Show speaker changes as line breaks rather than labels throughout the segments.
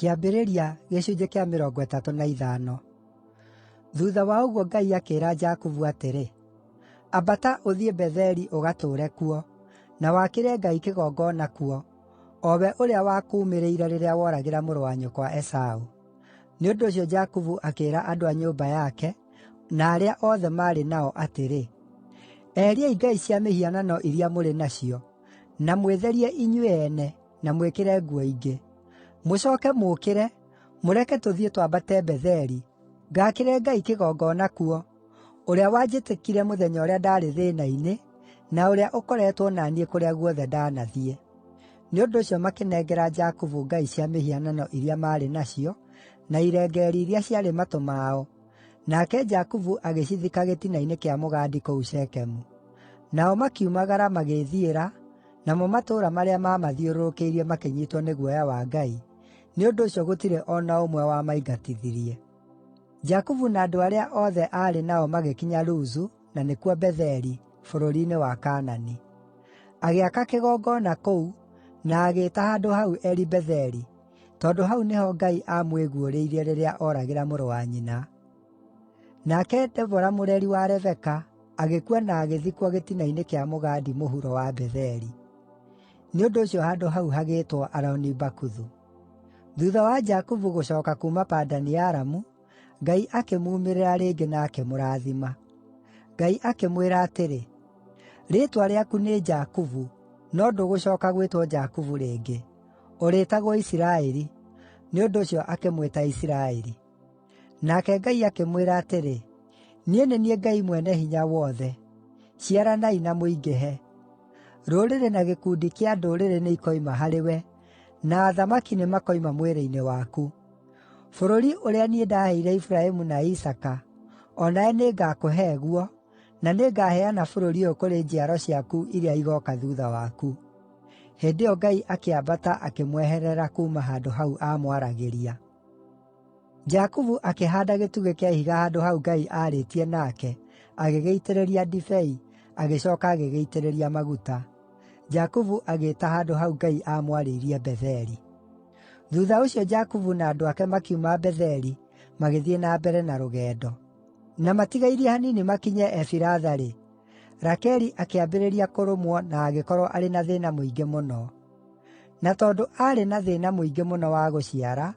Kĩambĩrĩria gĩcunjĩ kĩa 35. Thuutha wa ũguo Ngai akĩĩra Jakubu atĩrĩ, “Ambata ũthiĩ Betheli ũgatũũre kuo, na wakĩre Ngai kĩgongona kuo, o we ũrĩa wakuumĩrĩire rĩrĩa woragĩra mũrũ wa nyũkwa Esaũ.” Nĩ ũndũ ũcio Jakubu akĩĩra andũ a nyũmba yake na arĩa othe maarĩ nao atĩrĩ, “Eheriai ngai cia mĩhianano iria mũrĩ nacio, na mwĩtherie inyuĩ ene, na mwĩkĩre nguo ingĩ. Mũcooke mũũkĩre, mũreke tũthiĩ twambate Betheli, ngaakĩre Ngai kĩgongona kuo, ũrĩa wanjĩtĩkire mũthenya ũrĩa ndaarĩ thĩĩna-inĩ, na ũrĩa ũkoretwo na niĩ kũrĩa guothe ndanathiĩ.” Nĩ ũndũ ũcio makĩnengera Jakubu ngai cia mĩhianano iria maarĩ nacio, na irengeeri iria ciarĩ matũ mao, nake Jakubu agĩcithika gĩtina-inĩ kĩa mũgandi kũu Shekemu. Nao makiumagara magĩĩthiĩra, namo matũũra marĩa maamathiũrũrũkĩirie makĩnyiitwo nĩ guoya wa Ngai, nĩ ũndũ ũcio gũtirĩ o na ũmwe wamaingatithirie. Jakubu na andũ arĩa othe aarĩ nao magĩkinya Luzu, na nĩkuo Betheli, bũrũri-inĩ wa Kaanani. Agĩaka kĩgongona kũu, na agĩĩta handũ hau Eli-Betheli, tondũ hau nĩho Ngai aamwĩguũrĩirie rĩrĩa ooragĩra mũrũ wa nyina. Nake Debora mũreri wa Rebeka agĩkua na agĩthikwo gĩtina-inĩ kĩa mũgandi mũhuro wa Betheli. Nĩ ũndũ ũcio handũ hau hagĩĩtwo Aloni-Bakuthu. Thuutha wa Jakubu gũcooka kuuma Padani-Aramu, Ngai akĩmuumĩrĩra rĩngĩ na akĩmũrathima. Ngai akĩmwĩra atĩrĩ, “Rĩĩtwa rĩaku nĩ Jakubu, no ndũgũcooka gwĩtwo Jakubu rĩngĩ; ũrĩĩtagwo Isiraeli.” Nĩ ũndũ ũcio akĩmwĩta Isiraeli. Nake Ngai akĩmwĩra atĩrĩ, “Niĩ nĩ niĩ Ngai Mwene-Hinya-Wothe; ciaranai na mũingĩhe. Rũrĩrĩ na gĩkundi kĩa ndũrĩrĩ nĩikoima harĩwe, na athamaki nĩmakoima mwĩrĩ-inĩ waku. Bũrũri ũrĩa niĩ ndaheire Iburahĩmu na Isaaka, o nawe nĩngakũhe guo, na nĩngaheana bũrũri ũyũ kũrĩ njiaro ciaku iria igooka thuutha waku.” Hĩndĩ ĩyo Ngai akĩambata akĩmweherera kuuma handũ hau aamwaragĩria. Jakubu akĩhaanda gĩtugĩ kĩa ihiga handũ hau Ngai aarĩtie nake, agĩgĩitĩrĩria ndibei, agĩcooka agĩgĩitĩrĩria maguta. Jakubu agĩĩta handũ hau Ngai aamwarĩirie Betheli. Thuutha ũcio Jakubu na andũ ake makiuma Betheli magĩthiĩ na mbere na rũgendo. Na matigairie hanini makinye Efiratha-rĩ, Rakeli akĩambĩrĩria kũrũmwo na agĩkorwo arĩ na thĩĩna mũingĩ mũno. Na tondũ aarĩ na thĩĩna mũingĩ mũno wa gũciara,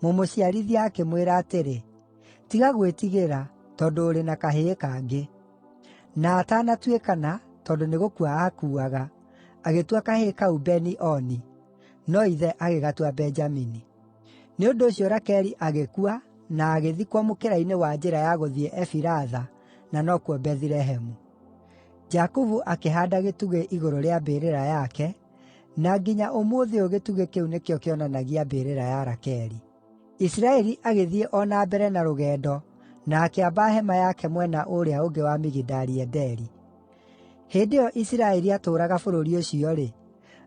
mũmũciarithia akĩmwĩra atĩrĩ, “Tiga gwĩtigĩra, tondũ ũrĩ na kahĩĩ kangĩ.” Na atanatuĩkana, tondũ nĩ gũkua aakuaga, agĩtua kahĩĩ kau Beni-Oni, no ithe agĩgatua Benjamini. Nĩ ũndũ ũcio Rakeli agĩkua na agĩthikwo mũkĩra-inĩ wa njĩra ya gũthiĩ Efiratha, na nokuo Bethilehemu. Jakubu akĩhaanda gĩtugĩ igũrũ rĩa mbĩrĩra yake, na nginya ũmũthĩ ũyũ gĩtugĩ kĩu nĩkĩo kĩonanagia mbĩrĩra ya Rakeli. Isiraeli agĩthiĩ o na mbere na rũgendo na akĩamba hema yake mwena ũrĩa ũngĩ wa Migidali-Ederi. Hĩndĩ ĩyo Isiraeli aatũũraga bũrũri ũcio-rĩ,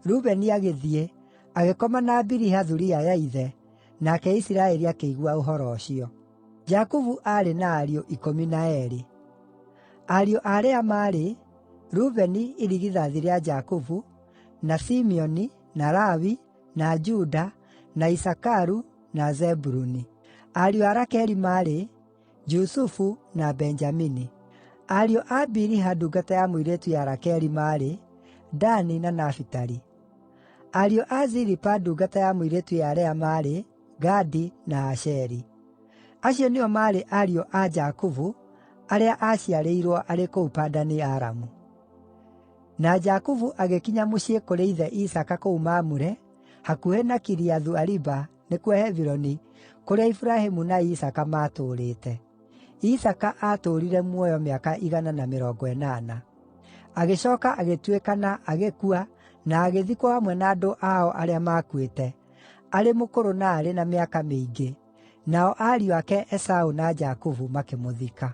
Rubeni agĩthiĩ, agĩkoma na Biliha thuriya ya ithe, nake Isiraeli akĩigua ũhoro ũcio. Jakubu aarĩ na ariũ 12. Ariũ a Lea maarĩ: Rubeni irigithathi rĩa Jakubu, na Simeoni, na Lawi, na Juda, na Isakaru, na Zebuluni. Ariũ a Rakeli maarĩ: Jusufu na Benjamini. Ariũ a Biliha ndungata ya mũirĩtu ya Rakeli maarĩ: Dani na Nafitali. Ariũ a Zilipa ndungata ya mũirĩtu ya Lea maarĩ: Gadi na Asheri. Acio nĩo maarĩ ariũ a Jakubu arĩa aaciarĩirwo arĩ kũu Padani-Aramu. Na Jakubu agĩkinya mũciĩ kũrĩ ithe Isaaka kũu Mamure, hakuhĩ na Kiriathu-Ariba (nĩkuo Hebironi), kũrĩa Iburahĩmu na Isaaka maatũũrĩte. Isaaka aatũũrire muoyo mĩaka 180. Agĩcooka agĩtuĩkana, agĩkua, na agĩthikwo hamwe na andũ ao arĩa maakuĩte, arĩ mũkũrũ na arĩ na mĩaka mĩingĩ, nao ariũ ake Esaũ na Jakubu makĩmũthika.